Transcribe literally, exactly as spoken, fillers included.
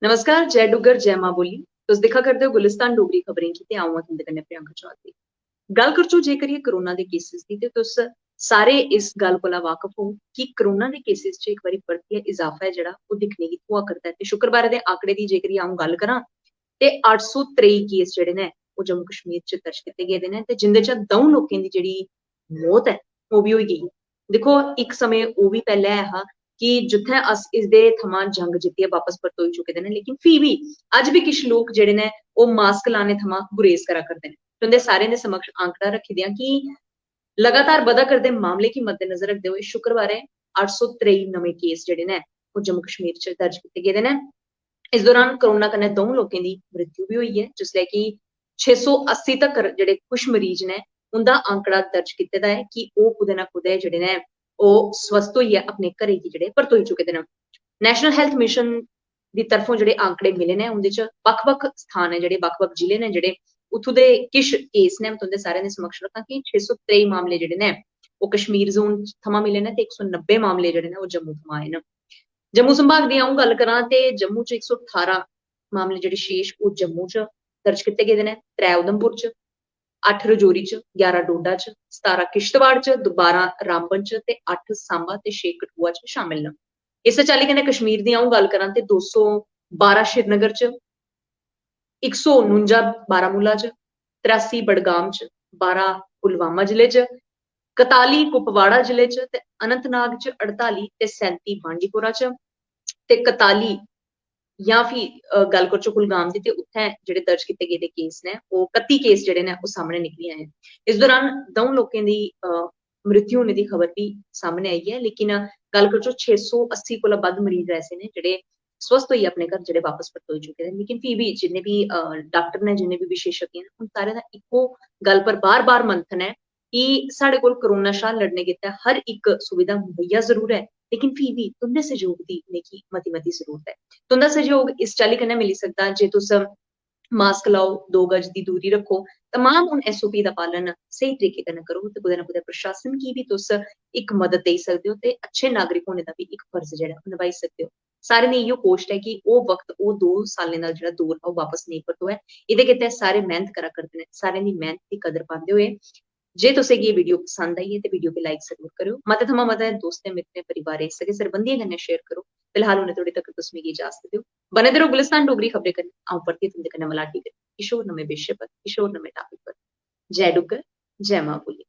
नमस्कार, जय डुग्गर, जय मां बोली। तुस दिक्खा करदे ओ गुलिस्तान डोगरी खबरें गी ते अ'ऊं आं तुं'दे कन्नै प्रियंका चौधरी। गल्ल करचो जेकर एह् कोरोना दे केसेस दी, ते तुस सारे इस गल्ल कोला वाकफ ओ कि कोरोना दे केसेस च इक बारी परतियै इजाफा ऐ जेह्ड़ा, ओह् दिक्खने गी थ्होआ करदा ऐ। ते शुक्रवारै दे आंकड़े दी जेकर अ'ऊं गल्ल करां, ते अट्ठ सौ त्रेई केस जेह्ड़े न, ओह् जम्मू कश्मीर च दर्ज कीते गेदे न, ते जिंदे चा द'ऊं लोकें दी जेह्ड़ी मौत ऐ, ओह् बी होई गेई। दिक्खो, इक समें ओह् बी पैह्लें ऐ हा कि जित्थै अस इसदे थमां जंग जित्तियै बापस परतोई चुके दे न, लेकिन फ्ही बी अज्ज बी किश लोक जेह्ड़े न, ओह् मास्क लाने थमां गुरेज करा करदे न। तुं'दे सारें दे समक्ष आंकड़ा रक्खी देआं कि लगातार बधा करदे मामले गी मद्देनजर रखदे होए शुक्रवारें अट्ठ सौ त्रेई नमें केस जेह्ड़े न, ओह् जम्मू कश्मीर च दर्ज कीते गेदे न। इस दौरान कोरोना कन्नै द'ऊं लोकें दी मृत्यु बी होई ऐ, जिसलै कि छे सौ अस्सी तक्कर जेह्ड़े कुछ मरीज न, उं'दा आंकड़ा दर्ज कीते दा ऐ कि ओह् कुतै ना कुतै जेह्ड़े न, ओह् स्वस्थ होइयै अपने घरै गी जेह्ड़े परतोई चुके दे न। नेशनल हेल्थ मिशन दी तरफों जेह्ड़े आंकड़े मिले न, उं'दे च बक्ख-बक्ख स्थान ऐ, जेह्ड़े बक्ख-बक्ख जिले न, जेह्ड़े उत्थूं दे किश केस न, में तुं'दे सारें दे समक्ष रक्खां कि छे सौ त्रेई मामले जेह्ड़े न, ओह् कश्मीर जोन थमां मिले न ते इक सौ नब्बे मामले जेह्ड़े न, ओह् जम्मू थमां आए न। जम्मू संभाग दी अ'ऊं गल्ल करां ते जम्मू च इक सौ ठारां मामले जेह्ड़े शेष, ओह् जम्मू च दर्ज कीते गेदे न, त्रै उधमपुर च, अट्ठ रजौरी च, ग्यारह डोडा च, सतारां किश्तवाड़ च, बारां रामबन च ते अट्ठ सांबा ते छे कठुआ च शामिल न। इस्सै चाल्ली कन्नै कश्मीर दी अ'ऊं गल्ल करां ते दो सौ बारां श्रीनगर च, इक सौ नुंजा बारामूला च, त्रासी बडगाम च, बारां पुलवामा जिले च, कताली कुपवाड़ा जिले च ते अनंतनाग च अड़ताली ते सैंती बांडीपोरा च ते कताली जां फ्ही, अ, गल्ल करचै कुलगाम दी, ते उत्थै जेह्ड़े दर्ज कीते गेदे केस न, ओह् कत्ती केस जेह्ड़े न, ओह् सामनै निकली आए न। इस दौरान द'ऊं लोकें दी, अ, मृत्यु होने दी खबर बी सामनै आई ऐ, लेकिन गल्ल करचै छे सौ अस्सी कोला बद्ध मरीज ऐसे न जेह्ड़े स्वस्थ होइयै अपने घर जेह्ड़े बापस परतोई चुके दे न। लेकिन फ्ही बी जिन्ने बी, अ, डाक्टर न, जिन्ने बी विशेषज्ञ न, उन सारें दा इक्को गल्ल पर बार-बार मंथन ऐ कि साढ़े कोल कोरोना शा लड़ने गित्तै हर इक सुविधा मुहैया जरूर ऐ, लेकिन फ्ही बी तुं'दे सैह्योग दी इ'नेंगी मती-मती जरूरत ऐ। तुं'दा सैह्योग इस चाल्ली कन्नै मिली सकदा जे तुस मास्क लाओ, दो गज दी दूरी रक्खो, तमाम उन एस ओ पी दा पालन स्हेई तरीके कन्नै करो ते कुतै ना कुतै प्रशासन गी बी तुस इक मदद देई सकदे ओ ते अच्छे नागरिक होने दा बी इक फर्ज जेह्ड़ा ओह् नभाई सकदे ओ। सारें दी इ'यो कोशट ऐ कि ओह् वक्त, ओह् दो सालें दा जेह्ड़ा दौर हा, ओह् बापस नेईं परतोऐ। एह्दे गित्तै सारे मेह्नत करा करदे न, सारें दी मेह्नत दी कदर पांदे होए जे तुसें गी एह् वीडियो पसंद आई ऐ ते वीडियो गी like जरूर करेओ। मते थमां मते दोस्तें, मित्तरें, परिवारें, सगे सरबंधियें कन्नै share करो। फिलहाल हुनै धोड़ी तक तुस मिगी इजाजत देओ। बने दे रहो गुलिस्तान डोगरी खबरें कन्नै। अ'ऊं परतियै तुं'दे कन्नै मलाटी करगी किश होर नमें विशे पर, किश होर नमें topic पर। जय डुग्गर, जय मां बोली।